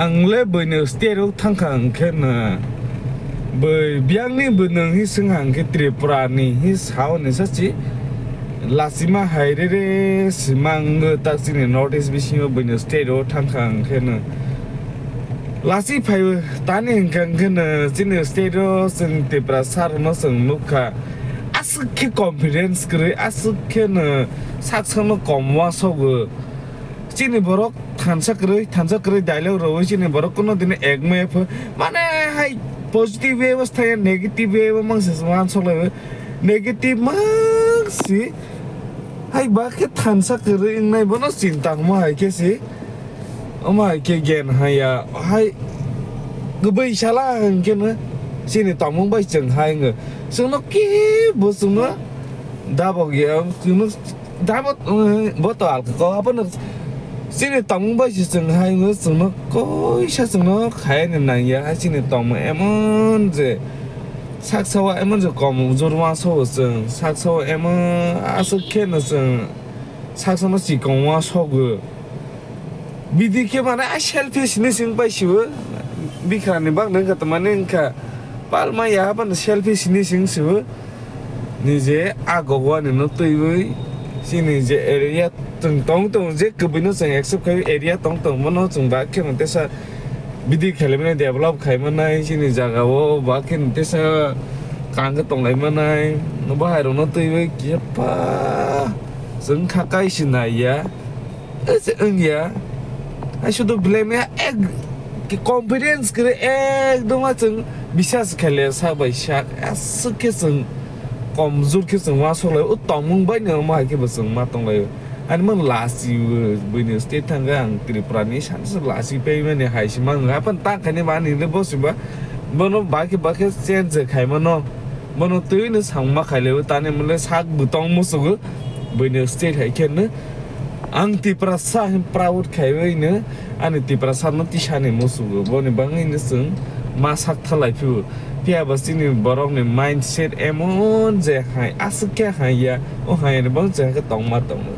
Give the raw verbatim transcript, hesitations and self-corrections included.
Ang le buino state o thangkha hwnkhe no, bui biyangni bwino hi swngkha hwnkhe Tripura ni hi sao ni sachi lachima hai re re simang tak chini North East bisingo buino state o thangkha hwnkhe no. Lachi phai tani hwnkha hwnkhe no chini state o chwng Tiprasa rokno chwng nukha aswk khe confidence kwrwi, aswk khe no sak sakno kom wasogo. Chini borok thansa kwrwi, thansa kwrwi dialogue rwwi chini borok kuno dini ek maya pho. Mane hai positive way o thaya negative way o mangsa wansok lai. Negative mangsi hai ba khe thansa kwrwi wngnai bono chinta mo hai khe si. Omo hai khe gen haya hai kwbwi sala hwnkhe no chini tongmung bai chwng hai wngo. Chwngno kebo chwngno dabok ya, chwngno Dabo, bo to alka ko, abono chini tongmung bai se chwng hai wngwi chwngno koisa chwngno khaini nangya, hai chini tongmung emon je sak sao emon je kom ujor wansao chwng, sak sao emon aswk kheno chwng sak sao no chikon wansao. Bidi khe mane a selfish ni sing pai sibo. Bikha ni bak nang kha tamani wngkha. Palma ya hapan selfish ni sing sibo. Ni je a gogwa ni no twiwi. Chini je area tong tong tong je kwbwi no chwng accept khai area tong tong bono chwng ba khe tesa bidi khelai mani develop khai manai chini jaga o ba khe tesa kang khe tong lai manai. No bahai rok no twiwi khe pa chwng kha kai sinai ya. Ese wngya. Hai sudu blame ya ek ki confidence kre ekdom a chwng bisas khaile sak bai sak aswk khe chwng komjor khe chwng wansok lai o tongmung bai no ma hai khe bo chwng ma tong lai. Ani man lasi buino state thangkha ang Tripura ni sansa lasi pai mani hai si man apan ta khani mani le bo si ba bono ba khe ba khe change khai mano. Bono twi no sang ma khai le tani mole sak butong musugo buino state hai khe no. Ang Tiprasa hin proud khaiwi no ani Tiprasa no tisani musugo boni bangwi no chwng ma sak thalai phio. Phiya ba chini borok ni mindset emon je hai aswk khe hai ya o hai ni bang je khe tongma tongo.